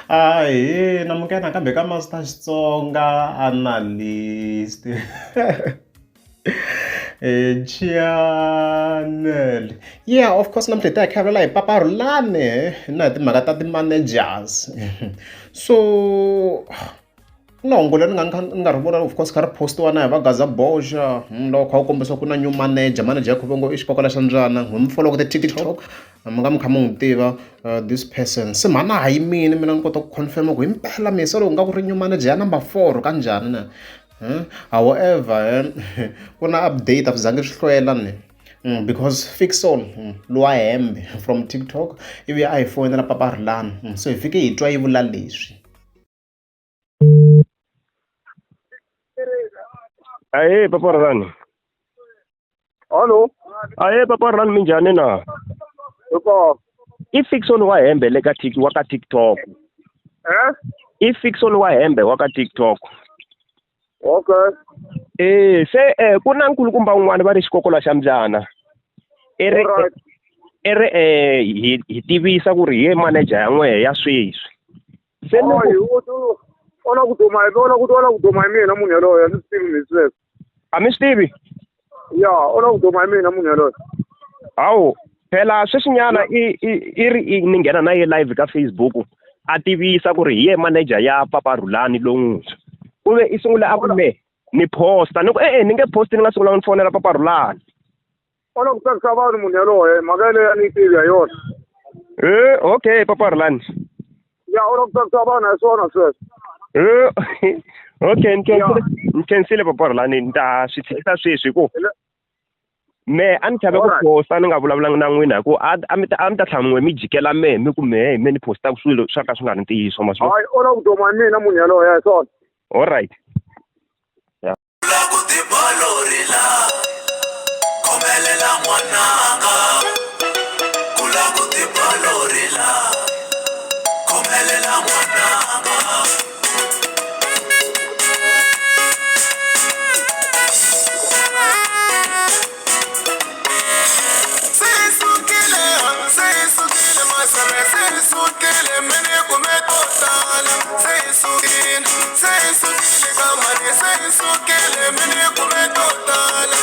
Ahee namukela nakambe ka Master Xitsonga Analyst channel. Yeah, of course namuntlha hi ta hi kha hi vulavula hi Papa Rhulani na hi timhaka ta ti-managers. So ku na hungu leri ni nga ni kha ni nga ri vona of course kha ri post-iwa na hi va Gaza Boxa loko kha ku kombisa ku na new manager manager ya kha va ngo i xikokola xa mbyana n'wi mi follow ka ti-TikTok mi nga mi kha mi n'wi tiva this person se mhani a ha yimile mina ni kota ku confirm ku himpela mehe se loko nga ku ri new manager ya number four ka njhani na however ku na update a swi zangi swi hlwela ni because Fixon lowa hembe from TikTok ivi a hi foyinela Papa Rhulani se hi fike hi twa yi vula leswi. Ahee papa Rhulani. Hallo. Ahee papa Rhulani minjhani na? Hi kona. I Fixon wa hembe le ka Tik wa ka TikTok. Eh? I Fixon wa hembe wa ka TikTok. Okay. Eh se eh ku na nkulukumba un'wana va ri xikokola xa mbyana. I ri Alright. i ri eh hi hi tivisa ku ri hi ye manager ya n'wehe ya sweswi. Se ni Hayi, u u la ku duma hi u la ku u la ku duma hi mina munhu yaloye a ni swi tivi mina sweswo. A mi swi tivi? Ya, u la ku duma hi mina munhu yaloye. Hawu phela sweswinyana i i i ri i ni nghena na ye live ka Facebook a tivisa ku ri hi ye manager ya Papa Rhulani lontshwa. Ku ve i sungule a ku me ni posta ni ku e-e ni nge posti ni nga sungula ni fonela Papa Rhulani. U la ku tsakisa vanhu munhu yaloye mhaka yaleyo a ni yi tivi ha yona. Eh okay Papa Rhulani. Ya u la ku tsakisa vanhu a hi swona sweswo. Eh okay ni khensile ni khensile Papa Rhulani ni ta swi tshikisa sweswi hi ku mehe a ni chave ku posta ni nga vulavulanga na n'wina hi ku a a mi ta a mi ta tlhela n'we mi jikela mehe mi ku mehe hi me ni postaka swilo swa ka swi nga ri ntiyiso ma swi Hayi u la ku duma hi mina munhu yaloye a hi swona. All right. Se hi sukile ka mani se hi sukile mi ni kume to tala.